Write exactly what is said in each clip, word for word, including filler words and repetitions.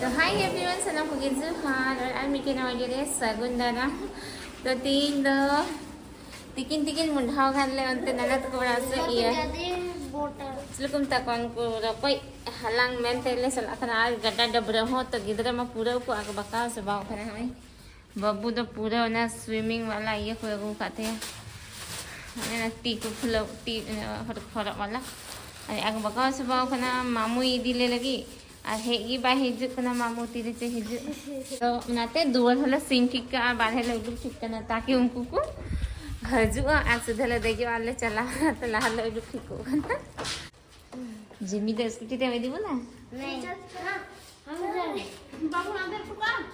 ᱛᱚ, hi everyone, ᱥᱟᱱᱟᱢ ᱠᱚᱜᱮ ᱡᱚᱦᱟᱨ ᱟᱨ ᱟᱨ ᱢᱤᱫᱴᱮᱱ ᱱᱟᱣᱟ video ᱨᱮ ᱥᱟᱹᱜᱩᱱ ᱫᱟᱨᱟᱢ᱾ ᱛᱚ, ᱛᱮᱦᱮᱧ ᱫᱚ ᱛᱤᱠᱤᱱ ᱛᱤᱠᱤᱱ ᱢᱚᱸᱰᱷᱟᱣ ᱠᱟᱱ ᱞᱮ ᱚᱱᱛᱮ ᱱᱟᱱᱟ ᱛᱟᱠᱚ ᱚᱲᱟᱜ ᱥᱮᱫ, ᱤᱭᱟᱹ, ᱪᱮᱫ ᱠᱚ ᱢᱮᱛᱟ ᱠᱚᱣᱟ, ᱩᱱᱠᱩ ᱨᱚᱠᱚᱡ ᱦᱟᱞᱟᱝ ᱢᱮᱱᱛᱮ ᱞᱮ ᱪᱟᱞᱟᱜ ᱠᱟᱱᱟ᱾ ᱟᱨ ᱜᱟᱰᱟ ᱰᱟᱹᱵᱽᱨᱟᱹ ᱦᱚᱸ, ᱛᱚ, ᱜᱤᱫᱽᱨᱟᱹ ᱢᱟ ᱯᱩᱨᱟᱹ ᱠᱚ ᱟᱠᱵᱟᱠᱟᱣ ᱪᱟᱵᱟᱣ ᱠᱟᱱᱟ᱾ ᱦᱚᱸᱜᱼᱚᱭ ᱵᱟᱹᱵᱩ ᱫᱚ ᱯᱩᱨᱟᱹ ᱚᱱᱟ swimming ᱣᱟᱞᱟ ᱤᱭᱟᱹ ᱠᱚ ᱟᱹᱜᱩ ᱟᱠᱟᱫ ᱛᱟᱭᱟ, ᱚᱱᱟ ᱛᱤ ᱠᱚ ᱯᱷᱩᱞᱟᱹᱣ, ᱛᱤ, ᱚᱱᱟ ᱦᱚᱨᱚᱜ, ᱦᱚᱨᱚᱜ ᱣᱟᱞᱟ᱾ ᱟᱨ ᱟᱠᱵᱟᱠᱟᱣ ᱪᱟᱵᱟᱣ ᱠᱟᱱᱟ ᱢᱟᱢᱩᱭ ᱤᱫᱤ ᱞᱮ ᱞᱟᱹᱜᱤᱫ, ᱟᱨ ᱦᱮᱡ ᱜᱮ ᱵᱟᱭ ᱦᱤᱡᱩᱜ ᱠᱟᱱᱟ ᱢᱟᱢᱩ, ᱛᱤᱨᱮ ᱪᱚ ᱦᱤᱡᱩᱜ᱾ ᱛᱚ ᱚᱱᱟᱛᱮ ᱫᱩᱣᱟᱹᱨ ᱦᱚᱸᱞᱮ ᱥᱤᱧ ᱴᱷᱤᱠ ᱠᱟᱜᱼᱟ, ᱵᱟᱨᱦᱮ ᱞᱮ ᱩᱰᱩᱠ ᱴᱷᱤᱠ ᱠᱟᱱᱟ, ᱛᱟᱠᱤ ᱩᱱᱠᱩ ᱠᱚ ᱦᱤᱡᱩᱜᱼᱟ ᱟᱨ ᱥᱤᱫᱷᱟᱹ ᱞᱮ ᱫᱮᱡᱚᱜᱼᱟ ᱟᱨ ᱞᱮ ᱪᱟᱞᱟᱜᱼᱟ᱾ ᱛᱚ ᱞᱟᱦᱟ ᱞᱮ ᱩᱰᱩᱠ ᱴᱷᱤᱠᱚᱜ ᱠᱟᱱᱟ᱾ ᱡᱤᱢᱤ ᱫᱚ ᱥᱠᱩᱴᱤ ᱛᱮᱢ ᱤᱫᱤ ᱵᱚᱱᱟ? ᱵᱟᱵᱩ ᱟᱫᱮᱨ ᱦᱚᱴᱚ ᱠᱟᱜᱼᱟ᱾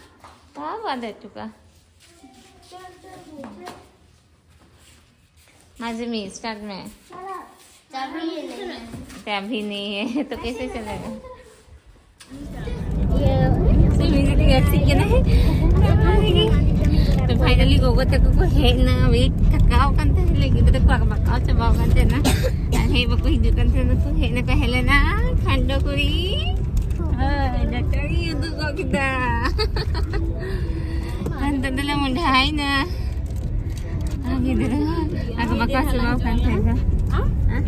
ᱵᱟᱵᱩ ᱟᱫᱮᱨ ᱦᱚᱴᱚ ᱠᱟᱜᱼᱟ᱾ ᱢᱟ ᱡᱤᱢᱤ, start ᱢᱮ। चाबी नहीं है। चाबी नहीं है, तो कैसे चलेगा? ᱡᱤᱢᱤ ᱫᱚ ᱴᱷᱤᱠ ᱟᱪᱷᱮ ᱠᱟᱱᱟ᱾ ᱛᱚ finally ᱜᱚᱜᱚ ᱛᱟᱠᱚ ᱠᱚ ᱦᱮᱡ ᱮᱱᱟ, ᱣᱮᱴ ᱛᱷᱟᱠᱟᱣ ᱠᱟᱱ ᱛᱟᱦᱮᱸ ᱞᱮ, ᱜᱤᱫᱽᱨᱟᱹ ᱠᱚ ᱟᱠᱵᱟᱠᱟᱣ ᱪᱟᱵᱟᱣ ᱠᱟᱱ ᱛᱟᱦᱮᱱᱟ, ᱟᱨ ᱦᱮᱡ ᱵᱟᱠᱚ ᱦᱤᱡᱩᱜ ᱠᱟᱱ ᱛᱟᱦᱮᱱᱟ, ᱛᱚ ᱦᱮᱡ ᱱᱟᱠᱚ ᱦᱮᱞᱮᱱᱟ ᱠᱷᱟᱱᱰᱚ ᱠᱩᱲᱤ᱾ ᱦᱳᱭ, ᱰᱟᱠᱛᱟᱨᱤᱧ ᱩᱫᱩᱜ ᱜᱚᱫ ᱠᱮᱫᱟ᱾ ᱟᱨ ᱱᱤᱛᱚᱜ ᱫᱚᱞᱮ ᱢᱚᱸᱰᱷᱟᱭᱮᱱᱟ᱾ ᱟᱨ ᱜᱤᱫᱽᱨᱟᱹ ᱦᱚᱸ ᱟᱠᱵᱟᱠᱟᱣ ᱪᱟᱵᱟᱣ ᱠᱟᱱ ᱛᱟᱦᱮᱸᱱᱟ᱾ ᱦᱮᱸ?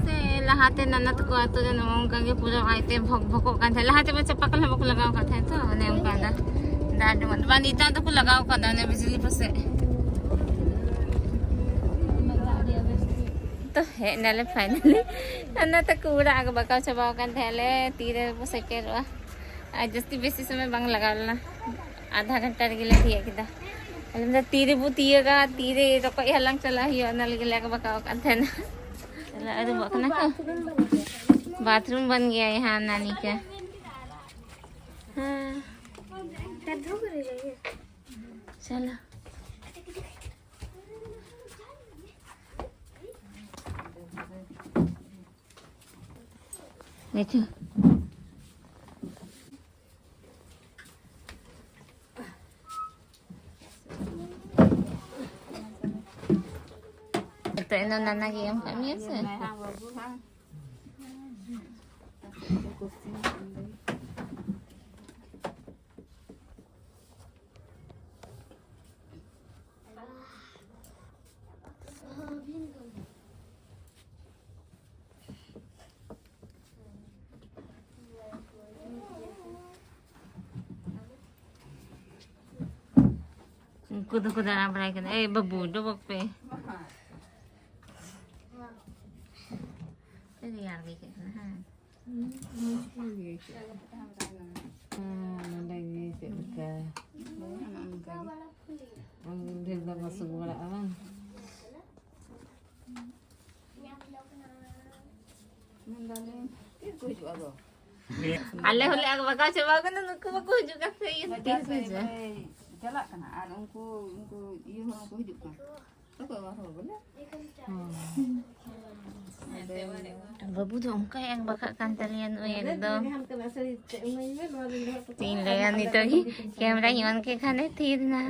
ᱥᱮ ᱞᱟᱦᱟᱛᱮ ᱱᱟᱱᱟ ᱛᱟᱠᱚ ᱟᱛᱳ ᱨᱮ ᱱᱚᱜᱼᱚ ᱱᱚᱝᱠᱟ ᱜᱮ ᱯᱩᱨᱟᱹ ᱟᱡᱛᱮ ᱵᱷᱚᱠ ᱵᱷᱚᱠᱚᱜ ᱠᱟᱱ ᱛᱟᱦᱮᱸᱫ᱾ ᱞᱟᱦᱟᱛᱮ ᱢᱟ ᱪᱟᱯᱟ ᱠᱚᱞ ᱦᱚᱸ ᱵᱟᱠᱚ ᱞᱟᱜᱟᱣ ᱠᱟᱫ ᱛᱟᱦᱮᱸᱫ ᱛᱚ, ᱚᱱᱮ ᱚᱱᱠᱟ ᱫᱟᱜ, ᱫᱟᱜ ᱟᱹᱰᱤ ᱢᱚᱡᱽ᱾ ᱵᱟᱝ, ᱱᱮᱛᱟᱨ ᱫᱚᱠᱚ ᱞᱟᱜᱟᱣ ᱠᱟᱫᱟ ᱚᱱᱮ ᱵᱤᱡᱽᱞᱤ ᱯᱟᱥᱮᱡ᱾ ᱛᱚ ᱦᱮᱡ ᱱᱟᱞᱮ finally᱾ ᱱᱟᱱᱟ ᱛᱟᱠᱚ ᱚᱲᱟᱜ ᱟᱠᱵᱟᱠᱟᱣ ᱪᱟᱵᱟᱣ ᱠᱟᱱ ᱛᱟᱦᱮᱸᱫ ᱞᱮ, ᱛᱤᱨᱮ ᱵᱚ ᱥᱮᱴᱮᱨᱚᱜᱼᱟ᱾ ᱟᱨ ᱡᱟᱹᱥᱛᱤ ᱵᱮᱥᱤ ᱥᱚᱢᱚᱭ ᱵᱟᱝ ᱞᱟᱜᱟᱣ ᱞᱮᱱᱟ, ᱟᱫᱷᱟ ᱜᱷᱚᱱᱴᱟ ᱨᱮᱜᱮ ᱞᱮ ᱛᱤᱭᱟᱹᱜ ᱠᱮᱫᱟ᱾ ᱟᱞᱮ ᱫᱚ ᱛᱤᱨᱮᱵᱚ ᱛᱤᱭᱟᱹᱜᱟ, ᱛᱤᱨᱮ ᱨᱚᱠᱚᱡ ᱦᱟᱞᱟᱝ ᱪᱟᱞᱟᱜ ᱦᱩᱭᱩᱜᱼᱟ, ᱚᱱᱟ ᱞᱟᱹᱜᱤᱫ ᱞᱮ ᱟᱠᱵᱟᱠᱟᱣ ᱠᱟᱱ ᱛᱟᱦᱮᱱᱟ᱾ ᱪᱟᱞᱟᱜ ᱟᱹᱨᱩᱵᱚᱜ ᱠᱟᱱᱟ ᱠᱚ᱾ बाथरूम बन गया यहाँ नानी का। हाँ। चलो। ᱱᱤᱛᱚᱜ ᱱᱤᱛᱚᱜ ᱮᱱᱟ ᱱᱟᱱᱟ ᱜᱮ ᱮᱢ ᱠᱟᱜ ᱢᱮᱭᱟ ᱥᱮ? ᱦᱮᱸ, ᱵᱟᱹᱵᱩ, ᱦᱮᱸ᱾ ᱩᱱᱠᱩ ᱫᱚᱠᱚ ᱫᱟᱬᱟ ᱵᱟᱲᱟᱭ ᱠᱟᱱᱟ᱾ ᱮᱭ ᱵᱟᱹᱵᱩ, ᱰᱚᱵᱚᱜ ᱯᱮ᱾ ᱨᱮᱭᱟᱲ ᱜᱮ ᱟᱹᱭᱠᱟᱹᱜ ᱠᱟᱱᱟ, ᱦᱮᱸ᱾ ᱦᱮᱸ, ᱱᱚᱰᱮ ᱜᱮ ᱪᱮᱫ ᱞᱮᱠᱟ? ᱰᱷᱮᱨ ᱫᱚ ᱵᱟᱝ ᱥᱩᱨ ᱵᱟᱲᱟᱜᱼᱟ, ᱵᱟᱝ? ᱢᱮᱱᱫᱟᱞᱤᱧ, ᱛᱤᱥ ᱠᱚ ᱦᱤᱡᱩᱜᱼᱟ ᱟᱫᱚ? ᱟᱞᱮ ᱦᱚᱸᱞᱮ ᱟᱠᱵᱟᱠᱟᱣ ᱪᱟᱵᱟ ᱠᱟᱱᱟ, ᱱᱩᱠᱩ ᱵᱟᱠᱚ ᱦᱤᱡᱩᱜ ᱠᱟᱱ ᱛᱮ ᱤᱭᱟᱹ ᱵᱟᱡᱟᱨ ᱛᱤᱥ ᱠᱚ ᱥᱮᱫ ᱦᱤᱡᱩᱜᱼᱟ? ᱵᱟᱭ ᱪᱟᱞᱟᱜ ᱠᱟᱱᱟ ᱟᱨ ᱩᱱᱠᱩ, ᱩᱱᱠᱩ ᱤᱭᱟᱹ ᱦᱚᱲ ᱦᱚᱸᱠᱚ ᱦᱤᱡᱩᱜ ᱠᱟᱱᱟ᱾ ᱚᱠᱚᱭ ᱵᱟᱵᱟ ᱦᱚᱲ ᱵᱚᱞᱮ? ᱦᱮᱸ᱾ ᱵᱟᱹᱵᱩ ᱫᱚ ᱚᱱᱠᱟᱭ ᱟᱠᱵᱟᱠᱟᱜ ᱠᱟᱱ ᱛᱟᱞᱮᱭᱟ ᱱᱩᱭ ᱮᱠᱫᱚᱢ᱾ ᱪᱮᱫ ᱤᱧ ᱞᱟᱹᱭᱟ, ᱱᱤᱛᱚᱜ ᱜᱮ ᱠᱮᱢᱨᱟᱧ on ᱠᱮᱫ ᱠᱷᱟᱱᱮ ᱛᱷᱤᱨ ᱮᱱᱟ᱾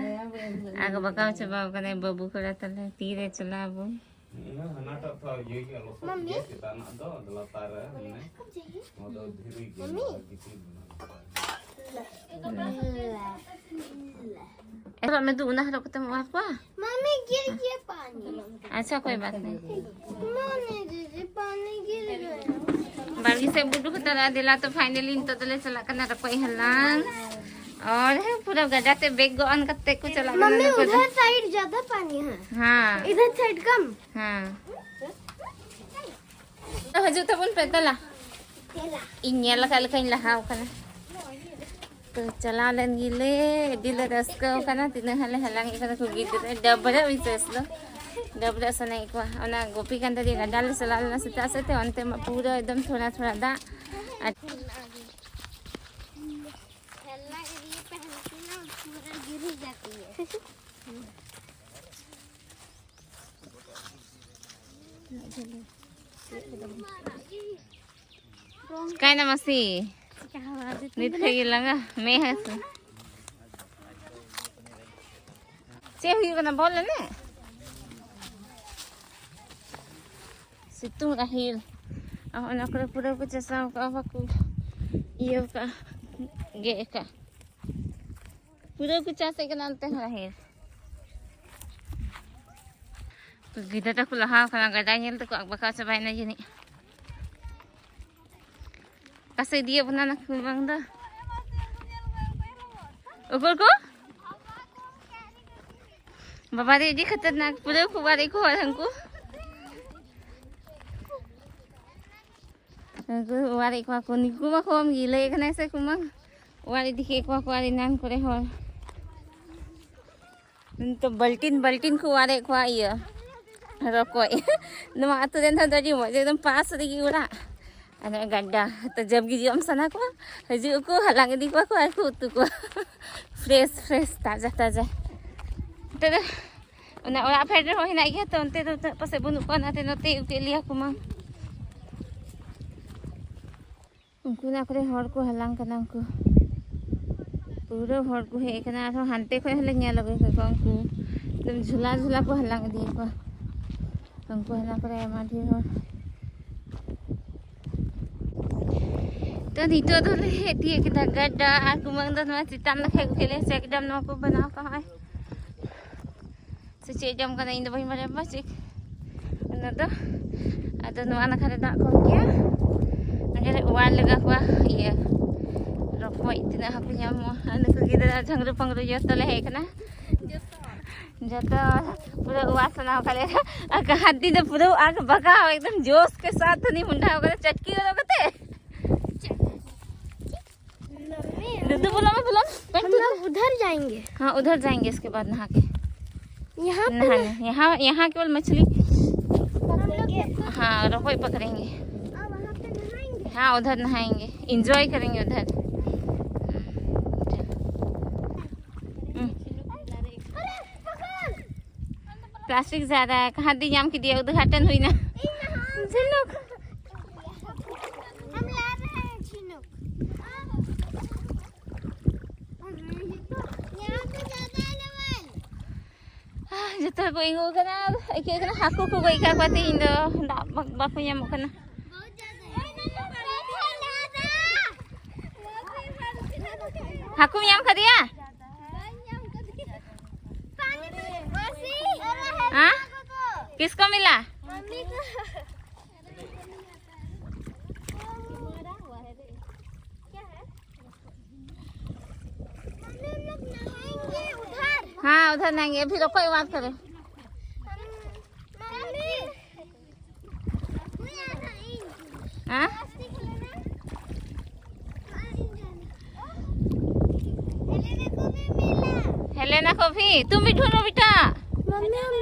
ᱟᱠᱵᱟᱠᱟᱣ ᱪᱟᱵᱟᱣ ᱠᱟᱱᱟᱭ ᱵᱟᱹᱵᱩ ᱠᱚᱲᱟ ᱛᱟᱞᱮ, ᱛᱤᱨᱮ ᱪᱟᱞᱟᱜ ᱟᱵᱚᱱ᱾ ᱦᱮᱸ, ᱦᱟᱱᱟᱴᱟᱜ ᱛᱚ ᱤᱭᱟᱹ ᱜᱮᱭᱟ, ᱞᱚᱥᱚᱫ ᱜᱮᱭᱟ, ᱪᱮᱛᱟᱱᱟᱜ ᱫᱚ, ᱟᱫᱚ ᱞᱟᱛᱟᱨ ᱨᱮ ᱢᱟᱱᱮ ᱱᱚᱣᱟ ᱫᱚ ᱫᱷᱤᱨᱤ ᱜᱮᱭᱟ, ᱱᱚᱣᱟ ᱫᱚ ᱜᱤᱛᱤᱞ ᱢᱮᱱᱟᱜᱼᱟ᱾ ᱮᱨᱚᱜ ᱢᱮ ᱫᱩ, ᱚᱱᱟ ᱦᱚᱨᱚᱜ ᱠᱟᱛᱮᱢ ᱚᱣᱟᱨ ᱠᱚᱣᱟ? मम्मी गिर गया पानी। अच्छा, कोई बात नहीं। मम्मी दीदी पानी गिर गया। ᱵᱟᱲᱜᱮ ᱥᱮᱫ ᱵᱚ ᱩᱰᱩᱠ ᱦᱟᱛᱟᱲᱚᱜᱼᱟ᱾ ᱫᱮᱞᱟ ᱛᱚ, finally ᱱᱤᱛᱚᱜ ᱫᱚᱞᱮ ᱪᱟᱞᱟᱜ ᱠᱟᱱᱟ ᱨᱚᱠᱚᱡ ᱦᱟᱞᱟᱝ᱾ ᱟᱨ ᱦᱮᱸ, ᱯᱩᱨᱟᱹ ᱜᱟᱰᱟ ᱛᱮ bag ᱜᱚᱜ ᱟᱱ ᱠᱟᱛᱮ ᱠᱚ ᱪᱟᱞᱟᱜ ᱠᱟᱱᱟ ᱢᱟᱢᱤ, ᱱᱩᱠᱩ ᱫᱚ᱾ उधर साइड ज्यादा पानी है। हाँ। इधर साइड कम। हाँ। ᱦᱤᱡᱩᱜ ᱛᱟᱵᱚᱱ ᱯᱮ ᱫᱮᱞᱟ᱾ ᱤᱧ ᱧᱮᱞ ᱟᱠᱟᱫ ᱞᱮᱠᱟᱧ ᱞᱟᱦᱟᱣ ᱠᱟᱱᱟ᱾ ᱛᱚ, ᱪᱟᱞᱟᱣ ᱞᱮᱱ ᱜᱮᱞᱮ, ᱟᱹᱰᱤ ᱞᱮ ᱨᱟᱹᱥᱠᱟᱹ ᱟᱠᱟᱱᱟ᱾ ᱛᱤᱱᱟᱹᱜ ᱦᱟᱸᱜ ᱞᱮ ᱦᱟᱞᱟᱝ ᱮᱫ ᱠᱟᱱᱟ ᱠᱚ ᱜᱤᱫᱽᱨᱟᱹ, ᱰᱟᱹᱵᱽᱨᱟᱹᱜ ᱵᱤᱥᱮᱥ ᱫᱚ, ᱰᱟᱹᱵᱽᱨᱟᱹᱜ ᱥᱟᱱᱟᱭᱮᱫ ᱠᱚᱣᱟ᱾ ᱚᱱᱟ ᱜᱳᱯᱤᱠᱟᱱᱫᱟ ᱨᱮ ᱜᱟᱰᱟ ᱞᱮ ᱪᱟᱞᱟᱣ ᱞᱮᱱᱟ ᱥᱮᱛᱟᱜ ᱥᱮᱫ ᱛᱮ, ᱚᱱᱛᱮ ᱢᱟ ᱯᱩᱨᱟᱹ ᱮᱠᱫᱚᱢ ᱛᱷᱚᱲᱟ ᱛᱷᱚᱲᱟ ᱫᱟᱜ᱾ ᱟᱨ खेलना के लिए पहनती ना, पूरा गिर ही जाती है। ᱪᱤᱠᱟᱭᱱᱟ ᱢᱟᱹᱥᱤ? ᱱᱤᱛ ᱠᱷᱚᱡ ᱜᱮ ᱞᱟᱸᱜᱟ, ᱢᱮᱫ ᱦᱟᱹᱥᱩ᱾ ᱪᱮᱫ ᱦᱩᱭᱩᱜ ᱠᱟᱱᱟ, ᱵᱚᱞ ᱮᱱᱮᱡ? ᱥᱤᱛᱩᱝ ᱨᱟᱦᱮᱲ᱾ ᱟᱨ ᱚᱱᱟ ᱠᱚᱨᱮ ᱯᱩᱨᱟᱹ ᱠᱚ ᱪᱟᱥᱟᱣ ᱠᱟᱜᱼᱟ, ᱵᱟᱠᱚ ᱤᱭᱟᱹ ᱠᱟᱜᱼᱟ, ᱜᱮᱫ ᱠᱟᱜᱼᱟ᱾ ᱯᱩᱨᱟᱹ ᱠᱚ ᱪᱟᱥᱮᱫ ᱠᱟᱱᱟ ᱚᱱᱛᱮ ᱦᱚᱸ ᱨᱟᱦᱮᱲ᱾ ᱜᱤᱫᱽᱨᱟᱹ ᱛᱟᱠᱚ ᱞᱟᱦᱟ ᱟᱠᱟᱱᱟ, ᱜᱟᱰᱟ ᱧᱮᱞ ᱛᱮᱠᱚ ᱟᱠᱵᱟᱠᱟᱣ ᱪᱟᱵᱟᱭᱮᱱᱟ ᱡᱟᱹᱱᱤᱡ᱾ ᱚᱠᱟ ᱥᱮᱫ ᱤᱫᱤᱭᱮᱫ ᱵᱚᱱᱟ ᱱᱟ ᱠᱩ ᱵᱟᱝ ᱫᱚ? ᱚᱠᱚᱭ ᱠᱚ? ᱵᱟᱵᱟ ᱨᱮ, ᱟᱹᱰᱤ ᱠᱷᱟᱛᱟᱨᱱᱟᱠ, ᱯᱩᱨᱟᱹ ᱠᱚ ᱚᱣᱟᱨᱮᱫ ᱠᱚᱣᱟ ᱦᱟᱹᱱᱠᱩ᱾ ᱦᱟᱹᱱᱠᱩ ᱚᱣᱟᱨᱮᱫ ᱠᱚᱣᱟ ᱠᱚ, ᱱᱤᱠᱩ ᱢᱟ ᱠᱚᱢ ᱜᱮ, ᱞᱟᱹᱭᱮᱫ ᱠᱟᱱᱟᱭ ᱥᱮ ᱠᱩᱢᱟ, ᱚᱣᱟᱨ ᱤᱫᱤ ᱠᱮᱫ ᱠᱚᱣᱟ ᱠᱚ ᱟᱨ ᱮᱱᱟᱱ ᱠᱚᱨᱮ ᱦᱚᱲ᱾ ᱱᱤᱛᱚᱜ ᱵᱟᱹᱞᱴᱤᱱ ᱵᱟᱹᱞᱴᱤᱱ ᱠᱚ ᱚᱣᱟᱨᱮᱫ ᱠᱚᱣᱟ ᱤᱭᱟᱹ, ᱨᱚᱠᱚᱡ᱾ ᱱᱚᱣᱟ ᱟᱹᱛᱩ ᱨᱮᱱ ᱦᱚᱲ ᱫᱚ ᱟᱹᱰᱤ ᱢᱚᱡᱽ, ᱮᱠᱫᱚᱢ ᱯᱟᱥ ᱨᱮᱜᱮ ᱚᱲᱟᱜ᱾ ᱟᱨ ᱱᱚᱜᱼᱚᱭ ᱜᱟᱰᱟ, ᱛᱚ ᱡᱚᱵ ᱜᱮ ᱡᱚᱢ ᱥᱟᱱᱟ ᱠᱚᱣᱟ, ᱦᱤᱡᱩᱜ ᱟᱠᱚ, ᱦᱟᱞᱟᱝ ᱤᱫᱤ ᱠᱚᱣᱟ ᱠᱚ ᱟᱨ ᱠᱚ ᱩᱛᱩ ᱠᱚᱣᱟ᱾ ᱯᱷᱨᱮᱥ ᱯᱷᱨᱮᱥ, ᱛᱟᱡᱟ ᱛᱟᱡᱟ᱾ ᱱᱚᱛᱮ ᱫᱚ ᱚᱱᱟ ᱚᱲᱟᱜ ᱯᱷᱮᱰ ᱨᱮᱦᱚᱸ ᱦᱮᱱᱟᱜ ᱜᱮᱭᱟ, ᱛᱚ ᱚᱱᱛᱮ ᱫᱚ ᱩᱱᱟᱹᱜ ᱯᱟᱥᱮᱡ ᱵᱟᱹᱱᱩᱜ ᱠᱚᱣᱟ, ᱚᱱᱟᱛᱮ ᱱᱚᱛᱮ ᱟᱹᱜᱩ ᱠᱮᱫ ᱞᱮᱭᱟ ᱠᱚ ᱢᱟ᱾ ᱩᱱᱠᱩ ᱚᱱᱟ ᱠᱚᱨᱮ ᱦᱚᱲ ᱠᱚ ᱦᱟᱞᱟᱝ ᱠᱟᱱᱟ, ᱩᱱᱠᱩ ᱯᱩᱨᱟᱹ ᱦᱚᱲ ᱠᱚ ᱦᱮᱡ ᱟᱠᱟᱱᱟ᱾ ᱟᱨᱦᱚᱸ ᱦᱟᱱᱛᱮ ᱠᱷᱚᱡ ᱦᱚᱸᱞᱮ ᱧᱮᱞ ᱟᱹᱜᱩᱭᱮᱫ ᱠᱚᱣᱟ, ᱩᱱᱠᱩ ᱮᱠᱫᱚᱢ ᱡᱷᱚᱞᱟ ᱡᱷᱚᱞᱟ ᱠᱚ ᱦᱟᱞᱟᱝ ᱤᱫᱤᱭᱮᱫ ᱠᱚᱣᱟ᱾ ᱩᱱᱠᱩ ᱦᱟᱱᱟ ᱠᱚᱨᱮ ᱟᱭᱢᱟ ᱰᱷᱮᱨ ᱦᱚᱲ᱾ ᱛᱚ ᱱᱤᱛᱚᱜ ᱫᱚᱞᱮ ᱦᱮᱡ ᱛᱤᱭᱳᱜ ᱠᱮᱫᱟ ᱜᱟᱰᱟ, ᱟᱨ ᱠᱩᱢᱟᱹᱝ ᱫᱚ ᱱᱚᱣᱟ ᱪᱮᱛᱟᱱ ᱱᱟᱠᱷᱟ ᱟᱹᱜᱩ ᱠᱮᱫ ᱞᱮᱭᱟ, ᱪᱮᱠ ᱰᱮᱢ ᱱᱚᱣᱟ ᱠᱚ ᱵᱮᱱᱟᱣ ᱠᱟᱜᱼᱟ ᱦᱚᱸᱜᱼᱚᱭ᱾ ᱥᱮ ᱪᱮᱫ ᱡᱚᱢ ᱠᱟᱱᱟ, ᱤᱧ ᱫᱚ ᱵᱟᱹᱧ ᱵᱟᱲᱟᱭᱟ ᱵᱟᱵᱟ ᱪᱮᱫ ᱚᱱᱟ ᱫᱚ᱾ ᱟᱫᱚ ᱱᱚᱣᱟ ᱱᱟᱠᱷᱟ ᱨᱮ ᱫᱟᱜ ᱠᱚᱢ ᱜᱮᱭᱟ, ᱚᱸᱰᱮ ᱞᱮ ᱚᱣᱟᱨ ᱞᱮᱜᱟ ᱠᱚᱣᱟ ᱤᱭᱟᱹ ᱨᱚᱠᱚᱡ, ᱛᱤᱱᱟᱹᱜ ᱦᱟᱹᱠᱩ ᱧᱟᱢᱚᱜᱼᱟ᱾ ᱱᱩᱠᱩ ᱜᱤᱫᱽᱨᱟᱹ ᱡᱷᱟᱝᱨᱩ ᱯᱟᱝᱨᱩ ᱡᱚᱛᱚ ᱞᱮ ᱦᱮᱡ ᱠᱟᱱᱟ, ᱡᱚᱛᱚ ᱯᱩᱨᱟᱹ ᱚᱣᱟᱨ ᱥᱟᱱᱟ ᱠᱟᱫ ᱞᱮᱭᱟ᱾ ᱟᱨ ᱦᱟᱹᱛᱤ ᱫᱚ ᱯᱩᱨᱟᱹ ᱟᱜ ᱵᱟᱜᱟᱣ ᱮᱠᱫᱚᱢ ᱡᱳᱥ ᱠᱮ ᱥᱟᱛ ᱩᱱᱤ ᱢᱩᱸᱰᱷᱟᱣ ᱠᱟᱫᱟ ᱪᱟᱴᱠᱤ ᱩᱰᱩᱠ ᱠᱟᱛᱮ᱾ ᱫᱩᱫᱩ, बोलो, मैं बोलो। हम लोग उधर जाएंगे। हाँ, उधर जाएंगे इसके बाद नहा के। यहाँ पे नहाने, यहाँ, यहाँ केवल मछली। हम लोग हाँ, रोकोई पकड़ेंगे। और वहाँ पे नहाएंगे। हाँ, उधर नहाएंगे, एंजॉय करेंगे उधर। हम्म। प्लास्टिक ज़्यादा है, कहाँ दी जाम की दिया, उद्घाटन हुई ना। झिनुक। हम ला रहे हैं झिनुक। यहाँ पे ज़्यादा है लेवल। ᱡᱚᱛᱚ ᱦᱚᱲ ᱠᱚ ᱤᱸᱜᱩ ᱟᱠᱟᱱᱟ, ᱟᱹᱭᱠᱟᱹᱜ ᱠᱟᱱᱟ ᱦᱟᱹᱠᱩ ᱠᱚ ᱜᱚᱡ ᱟᱠᱟᱫ ᱠᱚᱣᱟ ᱛᱮᱦᱮᱧ ᱫᱚ, ᱫᱟᱜ ᱵᱟ-, ᱵᱟᱠᱚ ᱧᱟᱢᱚᱜ ᱠᱟᱱᱟ᱾ ᱦᱟᱹᱠᱩᱢ ᱧᱟᱢ ᱠᱟᱫᱮᱭᱟ? हाँ? किसको मिला? हाँ, उधर नहाएंगे, अभी रुको, एक बात करें। हाँ? हेलेना को भी, तुम भी ढूंढो बेटा। मम्मी, हम,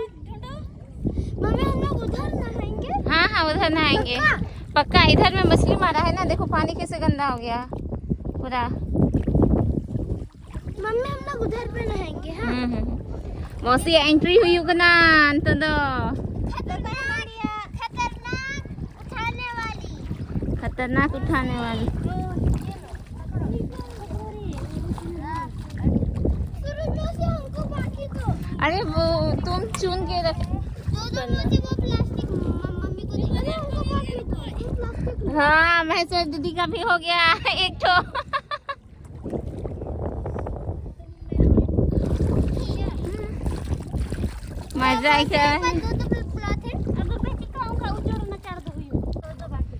मम्मी, हम लोग उधर नहाएंगे। हाँ, हाँ, उधर नहाएंगे। पक्का? पक्का, इधर में मछली मारा है ना, देखो पानी कैसे गंदा हो गया पूरा। मम्मी, हम लोग उधर पे नहाएंगे, हाँ? हम्म, हम्म, हम्म। मौसी एंट्री हुई होगा ना, अंत दो। खतरनाक, खतरनाक उठाने वाली। खतरनाक उठाने वाली। सूरज मौसी, हमको बाकी दो। अरे, वो तुम चुन के रख। दो, दो मौसी, वो प्लास्टिक, म-, मम्मी को दे। अरे, हमको बाकी दो, वो प्लास्टिक। हाँ, महेश्वर दीदी का भी हो गया एक ठो। मजा आई क्या? ऊपर दो दो पे प्लॉट है। अब मैं चिक्का उनका उजोड़ ना चार दो हुई। दो दो बाकी।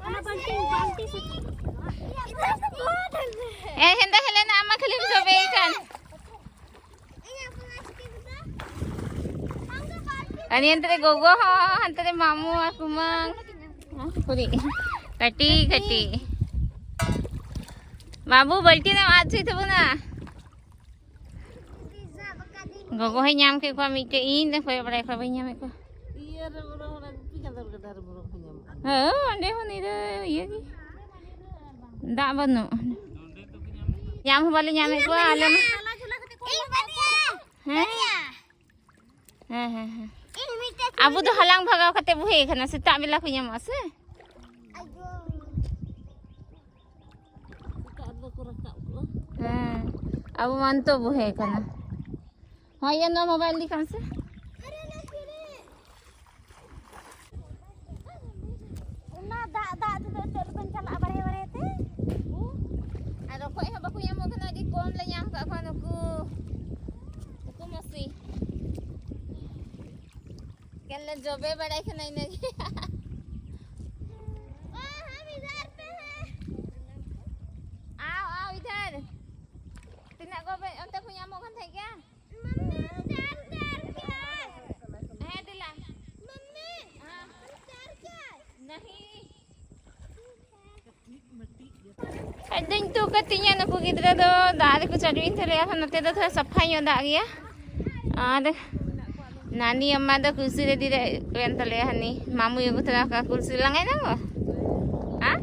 ᱚᱱᱟ ᱵᱟᱹᱞᱴᱤ, ᱵᱟᱹᱞᱴᱤ ᱥᱮ ᱮ, ᱦᱮᱸᱫᱮ ᱦᱮᱞᱮᱱᱟ, ᱟᱢ ᱢᱟ ᱠᱷᱟᱹᱞᱤᱢ ᱡᱚᱵᱮᱭ ᱠᱟᱱ᱾ ᱤᱧᱟᱹᱜ ᱯᱞᱟᱥᱴᱤᱠ ᱫᱚ ᱵᱟᱝ ᱫᱚ ᱵᱟᱹᱞᱴᱤ᱾ ᱟᱨ ᱦᱟᱱᱛᱮ ᱨᱮ ᱜᱚᱜᱚ ᱦᱚᱸ, ᱦᱟᱱᱛᱮ ᱨᱮ ᱢᱟᱢᱩ ᱟᱨ ᱠᱩᱢᱟᱹᱝ᱾ ᱠᱩᱲᱤ᱾ ᱠᱟᱹᱴᱤᱡ, ᱠᱟᱹᱴᱤᱡ᱾ ᱵᱟᱹᱵᱩ, ᱵᱟᱹᱞᱴᱤ ᱫᱚᱢ ᱟᱫ ᱦᱚᱪᱚᱭ ᱛᱟᱵᱚᱱᱟ᱾ ᱜᱚᱜᱚ ᱦᱚᱸᱭ ᱧᱟᱢ ᱠᱮᱫ ᱠᱚᱣᱟ ᱢᱤᱫᱴᱮᱡ, ᱤᱧ ᱫᱚ ᱠᱚᱭᱚᱜ ᱵᱟᱲᱟᱭ ᱠᱚᱣᱟ, ᱵᱟᱹᱧ ᱧᱟᱢᱮᱫ ᱠᱚᱣᱟ᱾ ᱤᱭᱟᱹ ᱨᱮ ᱵᱚᱨᱚᱝ, ᱚᱱᱟ ᱜᱩᱯᱤ ᱪᱟᱸᱫᱚᱨ ᱜᱟᱰᱟ ᱨᱮ ᱵᱚᱨᱚᱝ ᱦᱚᱸ ᱧᱟᱢᱚᱜ ᱠᱟᱱᱟ᱾ ᱦᱮᱸ, ᱚᱸᱰᱮ ᱦᱚᱸ ᱱᱤᱨᱟᱹ ᱤᱭᱟᱹ ᱜᱮ᱾ ᱫᱟᱜ ᱵᱟᱹᱱᱩᱜ᱾ ᱧᱟᱢ ᱦᱚᱸ ᱵᱟᱞᱮ ᱧᱟᱢᱮᱫ ᱠᱚᱣᱟ ᱟᱞᱮ ᱢᱟ᱾ ᱦᱮᱸ? ᱦᱮᱸ, ᱦᱮᱸ, ᱦᱮᱸ᱾ ᱤᱧ ᱢᱤᱫᱴᱮᱡ ᱟᱵᱚ ᱫᱚ ᱦᱟᱞᱟᱝ ᱵᱷᱟᱜᱟᱣ ᱠᱟᱛᱮ ᱵᱚ ᱦᱮᱡ ᱟᱠᱟᱱᱟ, ᱥᱮᱛᱟᱜ ᱵᱮᱞᱟ ᱠᱚ ᱧᱟᱢᱚᱜᱼᱟ ᱥᱮ? ᱟᱭᱳ᱾ ᱥᱮᱛᱟᱜ ᱨᱮᱫᱚ ᱠᱚ ᱨᱟᱠᱟᱵ ᱠᱚᱜᱼᱟ᱾ ᱦᱮᱸ, ᱟᱵᱚ ᱢᱟ ᱱᱤᱛᱚᱜ ᱵᱚ ᱦᱮᱡ ᱟᱠᱟᱱᱟ᱾ ᱦᱳᱭ, ᱤᱭᱟᱹ, ᱱᱚᱣᱟ ᱢᱳᱵᱟᱭᱤᱞ ᱤᱫᱤ ᱠᱟᱜ ᱢᱮᱥᱮ᱾ ᱚᱱᱟ ᱫᱟᱜ, ᱫᱟᱜ ᱛᱮᱫᱚ ᱪᱮᱫ ᱨᱮᱵᱚᱱ ᱪᱟᱞᱟᱜᱼᱟ ᱵᱟᱲᱮ ᱵᱟᱲᱮ ᱛᱮ? ᱟᱨ ᱨᱚᱠᱚᱡ ᱦᱚᱸ ᱵᱟᱠᱚ ᱧᱟᱢᱚᱜ ᱠᱟᱱᱟ, ᱟᱹᱰᱤ ᱠᱚᱢ ᱞᱮ ᱧᱟᱢ ᱠᱟᱜ ᱠᱚᱣᱟ ᱱᱩᱠᱩ᱾ ᱱᱩᱠᱩ ᱢᱟᱹᱥᱤ᱾ ᱮᱠᱮᱱ ᱞᱮ ᱡᱚᱵᱮ ᱵᱟᱲᱟᱭ ᱠᱟᱱᱟ ᱤᱱᱟᱹᱜᱮ᱾ ᱟᱣ, ᱟᱣ, ᱤᱫᱷᱟᱨ᱾ ᱛᱤᱱᱟᱹᱜ ᱜᱚᱵᱮ ᱚᱱᱛᱮ ᱠᱚ ᱧᱟᱢᱚᱜ ᱠᱟᱱ ᱛᱟᱦᱮᱸᱫ ᱜᱮᱭᱟ? ᱦᱮᱸ, ᱫᱮᱞᱟ᱾ ᱢᱟᱢᱢᱤ, ᱦᱮᱸ᱾ ᱪᱟᱨᱡᱟᱨ᱾ ᱱᱟᱦᱤ᱾ ᱟᱡ ᱫᱚᱧ ᱛᱩᱜ ᱠᱟᱹᱛᱤᱧᱟ, ᱱᱩᱠᱩ ᱜᱤᱫᱽᱨᱟᱹ ᱫᱚ ᱫᱟᱜ ᱨᱮᱠᱚ ᱪᱟᱰᱚᱭᱮᱱ ᱛᱟᱞᱮᱭᱟ᱾ ᱟᱨᱦᱚᱸ ᱱᱚᱛᱮ ᱫᱚ ᱛᱷᱚᱲᱟ ᱥᱟᱯᱷᱟ ᱧᱚᱜ ᱫᱟᱜ ᱜᱮᱭᱟ᱾ ᱟᱨ ᱱᱟᱱᱤ ᱟᱢᱢᱟ ᱫᱚ ᱠᱩᱞᱥᱤ ᱨᱮ ᱫᱤᱨᱮ ᱮᱱ ᱛᱟᱞᱮᱭᱟ, ᱦᱟᱹᱱᱤ ᱢᱟᱢᱩᱭ ᱟᱹᱜᱩ ᱛᱚᱨᱟ ᱠᱟᱜ ᱠᱩᱞᱥᱤ᱾ ᱞᱟᱸᱜᱟᱭᱱᱟᱢ ᱜᱚ? ᱦᱮᱸ?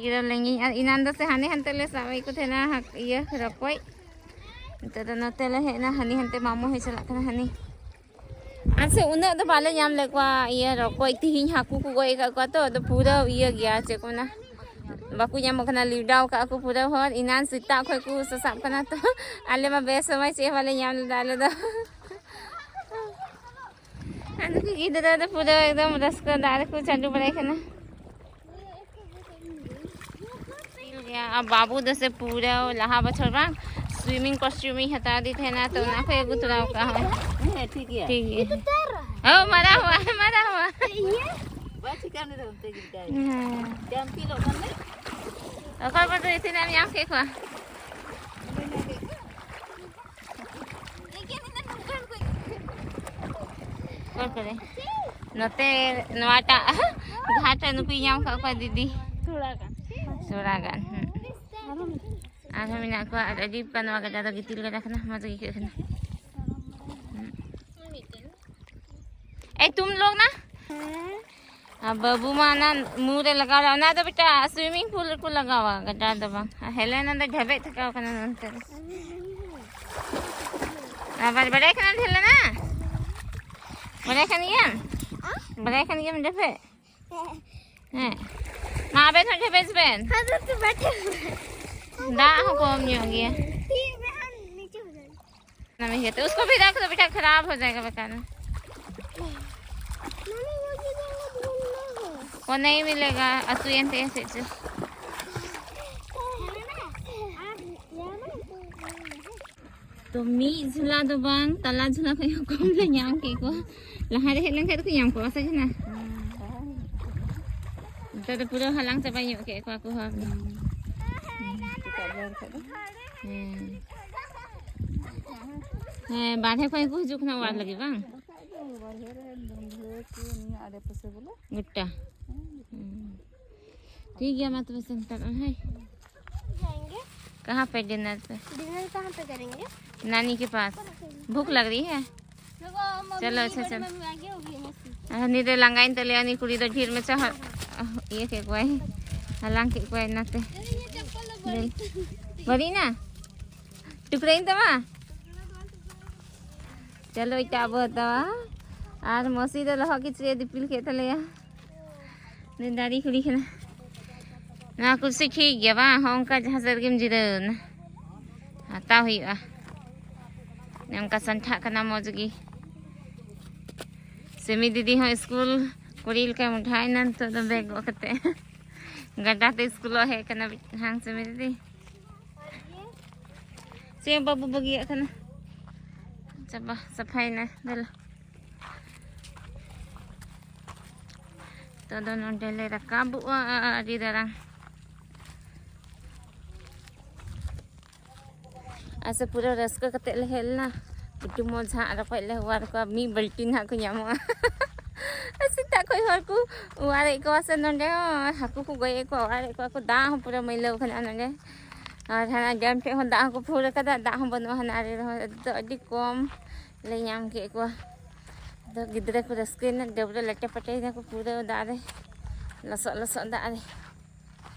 ᱜᱤᱨᱟᱹ ᱞᱮᱸᱜᱤᱧ᱾ ᱟᱨ ᱮᱱᱟᱱ ᱫᱚ ᱥᱮ ᱦᱟᱱᱮ ᱦᱟᱱᱛᱮ ᱞᱮ ᱥᱟᱵ ᱮᱫ ᱠᱚ ᱛᱟᱦᱮᱱᱟ, ᱦᱟᱹᱠ-, ᱤᱭᱟᱹ, ᱨᱚᱠᱚᱡ᱾ ᱱᱤᱛᱚᱜ ᱫᱚ ᱱᱚᱛᱮ ᱞᱮ ᱦᱮᱡ ᱮᱱᱟ, ᱦᱟᱹᱱᱤ ᱦᱟᱱᱛᱮ ᱢᱟᱢᱩ ᱦᱚᱸᱭ ᱪᱟᱞᱟᱜ ᱠᱟᱱᱟ, ᱦᱟᱹᱱᱤ᱾ ᱟᱨ ᱥᱮ ᱩᱱᱟᱹᱜ ᱫᱚ ᱵᱟᱞᱮ ᱧᱟᱢ ᱞᱮᱫ ᱠᱚᱣᱟ, ᱤᱭᱟᱹ, ᱨᱚᱠᱚᱡ᱾ ᱛᱤᱦᱤᱧ ᱦᱟᱹᱠᱩ ᱠᱚ ᱜᱚᱡ ᱟᱠᱟᱫ ᱠᱚᱣᱟ ᱛᱚ, ᱟᱫᱚ ᱯᱩᱨᱟᱹ ᱤᱭᱟᱹ ᱜᱮᱭᱟ, ᱪᱮᱫ ᱠᱚ ᱢᱮᱱᱟ, ᱵᱟᱠᱚ ᱧᱟᱢᱚᱜ ᱠᱟᱱᱟ, ᱞᱤᱣᱰᱟᱣ ᱠᱟᱜᱼᱟ ᱠᱚ ᱯᱩᱨᱟᱹ ᱦᱚᱲ᱾ ᱮᱱᱟᱱ ᱥᱮᱛᱟᱜ ᱠᱷᱚᱱ ᱠᱚ ᱥᱟᱥᱟᱵ ᱠᱟᱱᱟ, ᱛᱚ ᱟᱞᱮ ᱢᱟ ᱵᱮᱥ ᱥᱚᱢᱚᱭ ᱪᱮᱫ ᱦᱚᱸ ᱵᱟᱞᱮ ᱧᱟᱢ ᱞᱮᱫᱟ ᱟᱞᱮ ᱫᱚ᱾ ᱟᱫᱚ ᱠᱚ ᱜᱤᱫᱽᱨᱟᱹ ᱫᱚ ᱯᱩᱨᱟᱹ ᱮᱠᱫᱚᱢ ᱨᱟᱹᱥᱠᱟᱹ ᱫᱟᱜ ᱨᱮᱠᱚ ᱪᱟᱰᱚ ᱵᱟᱲᱟᱭ ᱠᱟᱱᱟ᱾ ᱟᱨ ᱵᱟᱹᱵᱩ ᱫᱚ ᱥᱮ ᱯᱩᱨᱟᱹ ᱞᱟᱦᱟ ᱵᱚᱪᱷᱚᱨ ᱵᱟᱝ swimming costume ᱤᱧ ᱦᱟᱛᱟᱣ ᱟᱫᱮ ᱛᱟᱦᱮᱱᱟ, ᱛᱚ ᱚᱱᱟ ᱠᱷᱚᱡ ᱟᱹᱜᱩ ᱛᱚᱨᱟ ᱠᱟᱜ ᱦᱚᱸ᱾ ᱦᱮᱸ, ᱴᱷᱤᱠ ᱜᱮᱭᱟ᱾ ᱴᱷᱤᱠ ᱜᱮᱭᱟ᱾ ᱚ, ᱢᱟᱨᱟᱝ ᱦᱚᱸ, ᱢᱟᱨᱟᱝ ᱦᱚᱸ᱾ ᱵᱟᱭ ᱪᱤᱠᱟ ᱩᱱᱤ ᱫᱚ ᱚᱱᱛᱮ ᱜᱮ ᱪᱤᱠᱟᱭ᱾ ᱦᱮᱸ᱾ ᱡᱟᱢᱯᱤᱞᱚᱜ ᱠᱟᱱ ᱫᱚᱭ᱾ ᱚᱠᱚᱭ ᱠᱚᱫᱚ ᱛᱤᱱᱟᱹᱜ ᱮᱢ ᱧᱟᱢ ᱠᱮᱫ ᱠᱚᱣᱟ? ᱚᱠᱚᱭ ᱠᱚᱨᱮ? ᱱᱚᱛᱮ ᱱᱚᱣᱟᱴᱟᱜ ᱜᱷᱟᱴ ᱨᱮ ᱱᱩᱠᱩᱭ ᱧᱟᱢ ᱠᱟᱜ ᱠᱚᱣᱟ ᱫᱤᱫᱤ᱾ ᱛᱷᱚᱲᱟ ᱜᱟᱱ᱾ ᱛᱷᱚᱲᱟ ᱜᱟᱱ, ᱦᱩᱸ᱾ ᱟᱨᱦᱚᱸ ᱢᱮᱱᱟᱜ ᱠᱚᱣᱟ᱾ ᱟᱨ ᱟᱹᱰᱤ ᱵᱟᱱ ᱱᱚᱣᱟ ᱜᱟᱰᱟ ᱫᱚ ᱜᱤᱛᱤᱞ ᱜᱟᱰᱟ ᱠᱟᱱᱟ, ᱢᱚᱡᱽ ᱜᱮ ᱟᱹᱭᱠᱟᱹᱜ ᱠᱟᱱᱟ᱾ ᱦᱩᱸ᱾ ᱮᱭ, ᱛᱩᱢ ᱞᱳᱜ ᱱᱟ? ᱟᱨ ᱵᱟᱹᱵᱩ ᱢᱟ ᱚᱱᱟ ᱢᱩ ᱨᱮ ᱞᱟᱜᱟᱣ ᱞᱮᱫ, ᱚᱱᱟ ᱫᱚ ᱵᱮᱴᱟ swimming pool ᱨᱮᱠᱚ ᱞᱟᱜᱟᱣᱟ, ᱜᱟᱰᱟ ᱨᱮᱫᱚ ᱵᱟᱝ᱾ ᱟᱨ ᱦᱮᱞᱮᱱᱟ ᱫᱚ ᱰᱷᱮᱵᱮᱡ ᱛᱷᱟᱠᱟᱣ ᱠᱟᱱᱟ ᱱᱚᱱᱛᱮ ᱨᱮ᱾ ᱟᱵᱟᱨ ᱵᱟᱰᱟᱭ ᱠᱟᱱᱟᱢ ᱦᱮᱞᱮᱱᱟ? ᱵᱟᱰᱟᱭ ᱠᱟᱱ ᱜᱮᱭᱟᱢ? ᱵᱟᱰᱟᱭ ᱠᱟᱱ ᱜᱮᱭᱟᱢ ᱰᱷᱮᱵᱮᱡ? ᱦᱮᱸ᱾ ᱢᱟ ᱟᱵᱮᱱ ᱦᱚᱸ ᱰᱷᱮᱵᱮᱡ ᱵᱮᱱ᱾ ᱦᱮᱸ, ᱫᱟᱜ ᱦᱚᱸ ᱠᱚᱢ ᱧᱚᱜ ᱜᱮᱭᱟ᱾ ना में कहते, उसको भी रख दो बेटा, खराब हो जाएगा, बताना। मम्मी, वो भी देंगे, वो नहीं होगा। वो नहीं मिलेगा, अतुयन ते से जो। तो ᱢᱤᱫ ᱡᱷᱚᱞᱟ ᱫᱚ ᱵᱟᱝ, ᱛᱟᱞᱟ ᱡᱷᱚᱞᱟ ᱠᱷᱚᱱ ᱦᱚᱸ ᱠᱚᱢ ᱞᱮ ᱧᱟᱢ ᱠᱮᱫ ᱠᱚᱣᱟ᱾ ᱞᱟᱦᱟ ᱨᱮ ᱦᱮᱡ ᱞᱮᱱᱠᱷᱟᱱ ᱫᱚᱠᱚ ᱧᱟᱢ ᱠᱚᱣᱟ ᱥᱮ ᱡᱷᱚᱞᱟ? ᱱᱮᱛᱟᱨ ᱫᱚ ᱯᱩᱨᱟᱹ ᱦᱟᱞᱟᱝ ᱪᱟᱵᱟ ᱧᱚᱜ ᱠᱮᱫ ᱠᱚᱣᱟ ᱠᱚ ᱦᱚᱲ ᱫᱚ᱾ ᱦᱮᱸ᱾ ᱦᱮᱸ, ᱵᱟᱨᱦᱮ ᱠᱷᱚᱱ ᱜᱮᱠᱚ ᱦᱤᱡᱩᱜ ᱠᱟᱱᱟ ᱚᱲᱟᱜ ᱞᱟᱹᱜᱤᱫ, ᱵᱟᱝ? ᱵᱟᱠᱷᱟᱡ ᱫᱚ ᱵᱟᱨᱦᱮ ᱨᱮ ᱵᱚᱱᱫᱷᱩ ᱠᱚ ᱱᱤᱭᱟᱹ ᱟᱲᱮ ᱯᱟᱥᱮ ᱵᱚᱞᱮ᱾ ᱜᱚᱴᱟ᱾ ᱦᱩᱸ᱾ ᱴᱷᱤᱠ ᱜᱮᱭᱟ, ᱢᱟ ᱛᱚᱵᱮ ᱥᱮᱱ ᱛᱟᱲᱟᱜ ᱦᱮᱸ᱾ जाएंगे। कहाँ पे डिनर पे? डिनर कहाँ पे करेंगे? नानी के पास। भूख लग रही है? रुको, मम्मी चलो, अच्छा, बड़ी चलो। मम्मी आगे होगी मौसी। ᱟᱨ ᱩᱱᱤ ᱫᱚᱭ ᱞᱟᱸᱜᱟᱭᱮᱱ ᱛᱟᱞᱮᱭᱟ, ᱩᱱᱤ ᱠᱩᱲᱤ ᱫᱚ ᱰᱷᱮᱨ ᱢᱟᱪᱷᱟ ᱦᱚ-, ᱤᱭᱟᱹ ᱠᱮᱫ ᱠᱚᱣᱟᱭ, ᱦᱟᱞᱟᱝ ᱠᱮᱫ ᱠᱚᱣᱟᱭ ᱚᱱᱟᱛᱮ᱾ ᱵᱟᱹᱲᱤᱡ ᱮᱱᱟ? ᱴᱩᱠᱨᱟᱹᱭᱮᱱ ᱛᱟᱢᱟ? ᱪᱚᱞᱚ, ᱮᱴᱟᱜ ᱵᱚ ᱦᱟᱛᱟᱣᱟ᱾ ᱟᱨ ᱢᱟᱹᱥᱤ ᱫᱚ ᱞᱚᱦᱚᱫ ᱠᱤᱪᱨᱤᱡ ᱮ ᱫᱤᱯᱤᱞ ᱠᱮᱫ ᱛᱟᱞᱮᱭᱟ᱾ ᱱᱩᱭ ᱫᱟᱨᱮ ᱠᱩᱲᱤ ᱠᱟᱱᱟ᱾ ᱱᱚᱣᱟ ᱠᱩᱨᱥᱤ ᱴᱷᱤᱠ ᱜᱮᱭᱟ ᱵᱟᱝ? ᱦᱚᱸ, ᱚᱱᱠᱟ ᱡᱟᱦᱟᱸ ᱥᱮᱫ ᱨᱮᱜᱮᱢ ᱡᱤᱨᱟᱹᱣ ᱮᱱᱟ᱾ ᱦᱟᱛᱟᱣ ᱦᱩᱭᱩᱜᱼᱟ᱾ ᱚᱱᱠᱟ ᱥᱟᱱᱴᱷᱟᱜ ᱠᱟᱱᱟ ᱢᱚᱡᱽ ᱜᱮ᱾ ᱥᱤᱢᱤ ᱫᱤᱫᱤ ᱦᱚᱸ ᱥᱠᱩᱞ ᱠᱩᱲᱤ ᱞᱮᱠᱟᱭ ᱢᱚᱰᱷᱟᱭᱮᱱᱟ ᱱᱤᱛᱚᱜ ᱫᱚ ᱵᱮᱜᱽ ᱜᱚᱜ ᱠᱟᱛᱮ᱾ ᱜᱟᱰᱟ ᱛᱮ ᱥᱠᱩᱞᱚᱜ ᱦᱮᱡ ᱠᱟᱱᱟ ᱦᱟᱝ ᱥᱤᱢᱤ ᱫᱤᱫᱤ? ᱪᱮᱫ ᱵᱟᱹᱵᱩ ᱵᱟᱹᱜᱤᱭᱟᱜ ᱠᱟᱱᱟ? ᱪᱟᱵᱟ, ᱥᱟᱯᱷᱟᱭᱮᱱᱟ᱾ ᱫᱮᱞᱟ᱾ ᱛᱚ ᱫᱚ ᱱᱚᱸᱰᱮ ᱞᱮ ᱨᱟᱠᱟᱵᱚᱜᱼᱟ ᱟᱹᱰᱤ ᱫᱟᱨᱟᱝ᱾ ᱟᱨ ᱥᱮ ᱯᱩᱨᱟᱹ ᱨᱟᱹᱥᱠᱟᱹ ᱠᱟᱛᱮ ᱞᱮ ᱦᱮᱡ ᱞᱮᱱᱟ᱾ ᱟᱹᱰᱤ ᱢᱚᱡᱽ ᱦᱟᱸᱜ ᱨᱚᱠᱚᱡ ᱞᱮ ᱚᱣᱟᱨ ᱠᱚᱣᱟ, ᱢᱤᱫ ᱵᱟᱹᱞᱴᱤᱱ ᱦᱟᱸᱜ ᱠᱚ ᱧᱟᱢᱚᱜᱼᱟ᱾ ᱥᱮᱛᱟᱜ ᱠᱷᱚᱡ ᱦᱚᱲ ᱠᱚ ᱚᱣᱟᱨᱮᱫ ᱠᱚᱣᱟ ᱥᱮ ᱱᱚᱸᱰᱮ ᱦᱚᱸ ᱦᱟᱹᱠᱩ ᱠᱚ ᱜᱚᱡ ᱮᱫ ᱠᱚᱣᱟ, ᱚᱣᱟᱨᱮᱫ ᱠᱚᱣᱟ ᱠᱚ, ᱫᱟᱜ ᱦᱚᱸ ᱯᱩᱨᱟᱹ ᱢᱟᱹᱭᱞᱟᱹᱣ ᱠᱟᱱᱟ ᱱᱚᱸᱰᱮ᱾ ᱟᱨ ᱦᱟᱱᱟ ᱰᱮᱢ ᱴᱷᱮᱡ ᱦᱚᱸ ᱫᱟᱜ ᱦᱚᱸᱠᱚ ᱯᱷᱩᱞ ᱟᱠᱟᱫᱟ, ᱫᱟᱜ ᱦᱚᱸ ᱵᱟᱹᱱᱩᱜᱼᱟ ᱦᱟᱱᱟ ᱟᱲᱮ ᱨᱮᱦᱚᱸ, ᱟᱫᱚ ᱟᱹᱰᱤ ᱠᱚᱢ ᱞᱮ ᱧᱟᱢ ᱠᱮᱫ ᱠᱚᱣᱟ᱾ ᱟᱫᱚ ᱜᱤᱫᱽᱨᱟᱹ ᱠᱚ ᱨᱟᱹᱥᱠᱟᱹᱭᱮᱱᱟ, ᱰᱟᱹᱵᱽᱨᱟᱹ ᱞᱮᱴᱮ ᱯᱮᱴᱮᱭᱮᱱᱟ ᱠᱚ ᱯᱩᱨᱟᱹ ᱫᱟᱜ ᱨᱮ, ᱞᱚᱥᱚᱫ ᱞᱚᱥᱚᱫ ᱫᱟᱜ ᱨᱮ᱾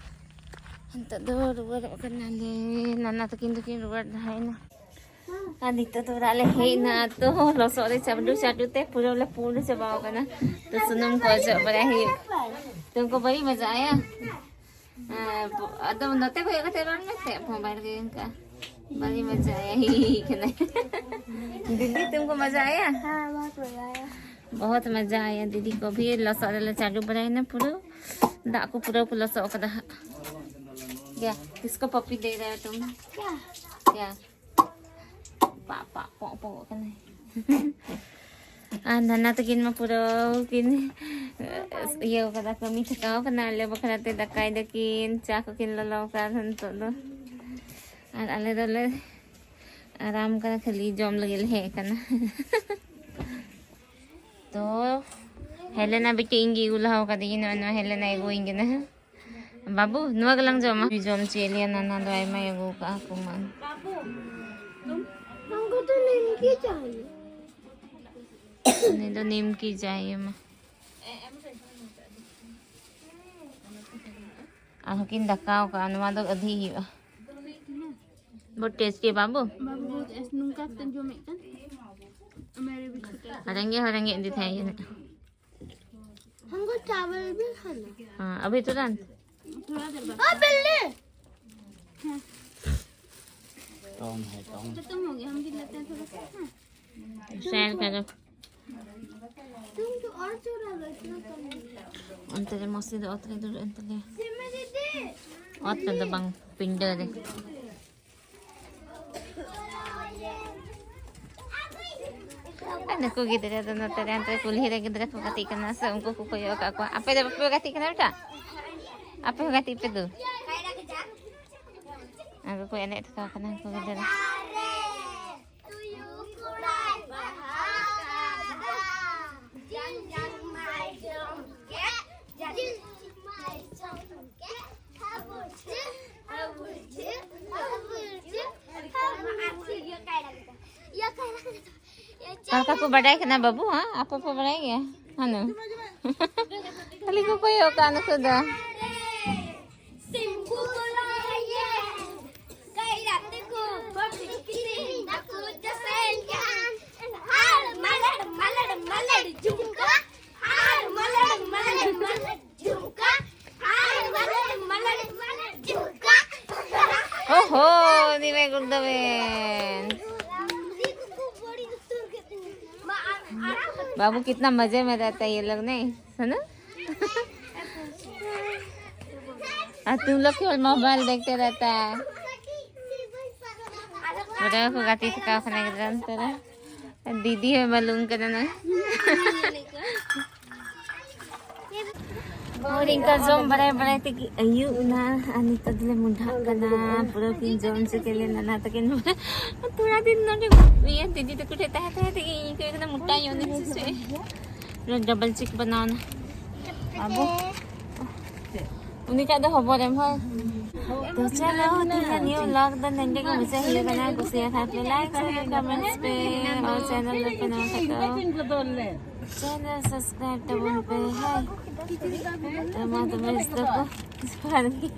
ᱱᱤᱛᱚᱜ ᱫᱚ ᱨᱩᱣᱟᱹᱲᱚᱜ ᱠᱟᱱᱟᱞᱮ, ᱱᱟᱱᱟ ᱛᱟᱹᱠᱤᱱ ᱫᱚᱠᱤᱱ ᱨᱩᱣᱟᱹᱲ ᱞᱟᱦᱟᱭᱮᱱᱟ᱾ ᱟᱨ ᱱᱤᱛᱚᱜ ᱫᱚ ᱚᱲᱟᱜ ᱞᱮ ᱦᱮᱡ ᱮᱱᱟ, ᱛᱚ ᱞᱚᱥᱚᱫ ᱨᱮ ᱪᱟᱰᱩ ᱪᱟᱰᱩ ᱛᱮ ᱯᱩᱨᱟᱹ ᱞᱮ ᱯᱩᱸᱰ ᱪᱟᱵᱟᱣ ᱠᱟᱱᱟ᱾ ᱛᱚ ᱥᱩᱱᱩᱢ ᱠᱚ ᱚᱡᱚᱜ ᱵᱟᱲᱟᱭ ᱦᱩᱭᱩᱜ᱾ ᱛᱩᱢᱠᱚ ᱵᱟᱹᱲᱤ ᱢᱟᱡᱟ ᱟᱭᱟ᱾ ᱦᱮᱸ, ᱟᱫᱚ ᱱᱚᱛᱮ ᱠᱚᱭᱚᱜ ᱠᱟᱛᱮ ᱨᱚᱲ ᱢᱮ ᱛᱮ, ᱢᱳᱵᱟᱭᱤᱞ ᱜᱮ ᱚᱱᱠᱟ᱾ ᱵᱟᱹᱲᱤ ᱢᱟᱡᱟ ᱟᱭᱟ, ᱦᱤ ᱦᱤ ᱦᱤ ᱠᱟᱱᱟᱭ᱾ ᱫᱤᱫᱤ, ᱛᱩᱢᱠᱚ ᱢᱟᱡᱟ ᱟᱭᱟ? ᱦᱮᱸ, ᱵᱚᱦᱩᱛ ᱢᱟᱡᱟ ᱟᱭᱟ᱾ ᱵᱚᱦᱩᱛ ᱢᱟᱡᱟ ᱟᱭᱟ ᱫᱤᱫᱤ ᱠᱚ ᱵᱷᱤ᱾ ᱞᱚᱥᱚᱫ ᱨᱮᱞᱮ ᱪᱟᱰᱩ ᱵᱟᱲᱟᱭᱮᱱᱟ ᱯᱩᱨᱟᱹ᱾ ᱫᱟᱜ ᱠᱚ ᱯᱩᱨᱟᱹ ᱠᱚ ᱞᱚᱥᱚᱫ ᱠᱟᱫᱟ ᱦᱟᱸᱜ᱾ ᱜᱮ, ᱠᱤᱥᱠᱚ ᱯᱟᱯᱤ ᱫᱮ ᱨᱮ ᱛᱩᱢ? ᱜᱮ᱾ ᱯᱟᱜ, ᱯᱟᱜ, ᱯᱚᱜ, ᱯᱚᱜ ᱠᱟᱱᱟᱭ᱾ ᱟᱨ ᱱᱟᱱᱟ ᱛᱟᱹᱠᱤᱱ ᱢᱟ ᱯᱩᱨᱟᱹ ᱠᱤᱱ ᱤᱭᱟᱹ ᱠᱟᱫᱟ, ᱠᱟᱹᱢᱤ ᱛᱷᱟᱠᱟᱣ ᱠᱟᱱᱟ᱾ ᱟᱞᱮ ᱵᱟᱠᱷᱨᱟ ᱛᱮ ᱫᱟᱠᱟᱭ ᱫᱟᱹᱠᱤᱱ, ᱪᱟ ᱠᱚᱠᱤᱱ ᱞᱚᱞᱚ ᱠᱟᱫᱟ ᱱᱤᱛᱚᱜ ᱫᱚ᱾ ᱟᱨ ᱟᱞᱮ ᱫᱚᱞᱮ ᱟᱨᱟᱢ ᱠᱟᱱᱟ, ᱠᱷᱟᱹᱞᱤ ᱡᱚᱢ ᱞᱟᱹᱜᱤᱫ ᱞᱮ ᱦᱮᱡ ᱟᱠᱟᱱᱟ᱾ ᱛᱚ ᱦᱮᱞᱮᱱᱟ ᱵᱤᱴᱤ ᱤᱧ ᱜᱮ ᱟᱹᱜᱩ ᱞᱟᱦᱟ ᱠᱟᱫᱤᱧᱟ, ᱱᱚᱜᱼᱚᱭ ᱱᱚᱣᱟ ᱦᱮᱞᱮᱱᱟ ᱟᱹᱜᱩᱣᱟᱹᱧ ᱠᱟᱱᱟ᱾ ᱵᱟᱹᱵᱩ, ᱱᱚᱣᱟ ᱜᱮᱞᱟᱝ ᱡᱚᱢᱟ᱾ ᱡᱚᱢ ᱦᱚᱪᱚᱭᱮᱫ ᱞᱮᱭᱟ, ᱱᱟᱱᱟ ᱫᱚ ᱟᱭᱢᱟᱭ ᱟᱹᱜᱩ ᱠᱟᱜᱼᱟ ᱠᱚᱢᱟᱱ᱾ ᱩᱱᱤ ᱫᱚ ᱱᱤᱢᱠᱤ ᱪᱟᱭ ᱮᱢᱟ᱾ ᱟᱨᱦᱚᱸ ᱠᱤᱱ ᱫᱟᱠᱟᱣ ᱠᱟᱜᱼᱟ, ᱱᱚᱣᱟ ᱫᱚ ᱟᱹᱫᱷᱤ ᱦᱩᱭᱩᱜᱼᱟ᱾ बहुत टेस्टी है बाबू। बाबू बहुत ऐसे नुनका से जो में कन मेरे बिस्कुट। ᱨᱮᱸᱜᱮᱡ ᱦᱚᱸ ᱨᱮᱸᱜᱮᱡ ᱤᱫᱤ ᱛᱟᱦᱮᱸ ᱠᱟᱱᱟ। हमको चावल भी खाना। हाँ, अभी तुरंत। थोड़ा देर बाद। ओ बिल्ली। टॉम है, टॉम। खत्म हो गया, हम भी लेते हैं थोड़ा सा। हाँ। शेयर करो। तुम तो और थोड़ा लो, इतना कम नहीं है। ᱚᱱᱛᱮ ᱨᱮ ᱢᱟᱹᱥᱤ ᱫᱚ ᱚᱛ ᱨᱮ ᱫᱩᱲᱩᱵ ᱮᱱ ᱛᱟᱞᱮᱭᱟ। सिमरन दीदी। ᱚᱛ ᱨᱮᱫᱚ ᱵᱟᱝ, ᱯᱤᱸᱰᱟᱹ ᱨᱮ। ᱟᱨ ᱱᱩᱠᱩ ᱜᱤᱫᱽᱨᱟᱹ ᱫᱚ ᱱᱚᱛᱮ ᱨᱮ, ᱦᱟᱱᱛᱮ ᱠᱩᱞᱦᱤ ᱨᱮ ᱜᱤᱫᱽᱨᱟᱹ ᱠᱚ ᱜᱟᱛᱮᱜ ᱠᱟᱱᱟ ᱥᱮ, ᱩᱱᱠᱩ ᱠᱚ ᱠᱚᱭᱚᱜ ᱟᱠᱟᱫ ᱠᱚᱣᱟ᱾ ᱟᱯᱮ ᱫᱚ ᱵᱟᱯᱮ ᱜᱟᱛᱮᱜ ᱠᱟᱱᱟ ᱵᱮᱴᱟ? ᱟᱯᱮ ᱦᱚᱸ ᱜᱟᱛᱮᱜ ᱯᱮ ᱫᱩ᱾ ᱟᱨ ᱠᱚ ᱮᱱᱮᱡ ᱛᱷᱟᱠᱟᱣ ᱠᱟᱱᱟ ᱩᱱᱠᱩ ᱜᱤᱫᱽᱨᱟᱹ᱾ ᱚᱠᱟ ᱠᱚ ᱵᱟᱰᱟᱭ ᱠᱟᱱᱟ ᱵᱟᱹᱵᱩ? ᱦᱮᱸ, ᱟᱯᱮ ᱯᱮ ᱵᱟᱰᱟᱭ ᱜᱮᱭᱟ? ᱦᱟᱱᱩ᱾ ᱠᱷᱟᱹᱞᱤ ᱠᱚ ᱠᱚᱭᱚᱜ ᱠᱟᱜᱼᱟ ᱱᱩᱠᱩ ᱫᱚ᱾ ᱥᱤᱢ ᱠᱚ ᱞᱟᱹᱭᱮ, ᱜᱟᱹᱭ ᱨᱟᱛᱮ ᱠᱚ ᱵᱟᱹᱵᱤ ᱠᱤᱨᱤᱧ ᱫᱟᱠᱚ ᱡᱟᱥᱮᱱ ᱡᱟᱱ᱾ ᱟᱲ ᱢᱟᱞᱟᱲ ᱢᱟᱞᱟᱲ ᱢᱟᱞᱟᱲ ᱡᱷᱩᱢᱠᱟ᱾ ᱟᱲ ᱢᱟᱞᱟᱲ ᱢᱟᱞᱟᱲ ᱢᱟᱞᱟᱲ ᱡᱷᱩᱢᱠᱟ᱾ ᱟᱲ ᱢᱟᱞᱟᱲ ᱢᱟᱞᱟᱲ ᱢᱟᱞᱟᱲ ᱡᱷᱩᱢᱠᱟ᱾ ᱚᱦᱚ, ᱩᱱᱤ ᱢᱟᱭ ᱜᱩᱲᱫᱟᱹᱣᱮᱱ᱾ ᱫᱤᱠᱩ ᱠᱚ ᱵᱚᱲᱤ ᱩᱛᱟᱹᱨ ᱠᱮᱫ ᱛᱤᱧᱟ᱾ ᱢᱟ, ᱟᱲ, ᱟᱲ᱾ बाबू कितना मजे में रहता है ये लोग, नहीं? है ना? और तुम लोग केवल मोबाइल देखते रहता है। ᱯᱩᱨᱟᱹ ᱠᱚ ᱜᱟᱛᱮ ᱛᱷᱟᱠᱟᱣ ᱠᱟᱱᱟ ᱜᱤᱫᱽᱨᱟᱹ ᱚᱱᱛᱮ ᱨᱮ᱾ ᱫᱤᱫᱤ ᱦᱚᱸ ᱢᱟᱞᱩᱢ ᱠᱟᱱᱟ ᱱᱟ᱾ ᱦᱳᱭ, ᱤᱱᱠᱟ ᱡᱚᱢ ᱵᱟᱲᱟᱭ ᱵᱟᱲᱟᱭ ᱛᱮᱜᱮ ᱟᱹᱭᱩᱵ ᱮᱱᱟ᱾ ᱟᱨ ᱱᱤᱛᱚᱜ ᱫᱚᱞᱮ ᱢᱩᱰᱷᱟᱜ ᱠᱟᱱᱟ᱾ ᱯᱩᱨᱟᱹ ᱠᱤᱱ ᱡᱚᱢ ᱪᱚ ᱠᱮᱫ ᱞᱮ ᱱᱟᱱᱟ ᱛᱟᱹᱠᱤᱱ᱾ ᱛᱷᱚᱲᱟ ᱫᱤᱱ ᱱᱚᱰᱮ ᱤᱭᱟᱹ ᱫᱤᱫᱤ ᱛᱟᱠᱚ ᱴᱷᱮᱱ ᱛᱟᱦᱮᱸ ᱛᱟᱦᱮᱸ ᱛᱮᱜᱮ ᱤᱧ ᱟᱹᱭᱠᱟᱹᱣ ᱠᱟᱱᱟ ᱢᱚᱴᱟ ᱧᱚᱜ ᱱᱟᱹᱧ ᱥᱮ ᱪᱮᱫ᱾ ᱰᱚᱵᱚᱞ ᱪᱤᱠ ᱵᱮᱱᱟᱣ ᱮᱱᱟ ᱟᱵᱚ᱾ ᱩᱱᱤ ᱴᱟᱜ ᱫᱚ ᱦᱚᱵᱚᱨ ᱮᱢ ᱦᱳᱭ᱾ ᱛᱚ ᱪᱚᱞᱚ, ᱛᱮᱦᱮᱧᱟᱜ new vlog ᱫᱚ ᱱᱚᱰᱮ ᱜᱮ ᱢᱩᱪᱟᱹᱫ ᱦᱩᱭᱩᱜ ᱠᱟᱱᱟ᱾ ᱠᱩᱥᱤᱭᱟᱜ ᱠᱷᱟᱱ ᱯᱮ like, share, comments ᱯᱮ, ᱟᱨ channel ᱨᱮ ᱯᱮ ᱱᱟᱣᱟ ᱠᱷᱟᱱ ᱫᱚ channel subscribe ᱛᱟᱵᱚᱱ ᱯᱮ᱾ ᱦᱳᱭ, ᱛᱚ ᱢᱟ ᱛᱚᱵᱮ ᱡᱚᱛᱚ ᱠᱚ ᱡᱚᱦᱟᱨ ᱜᱮ᱾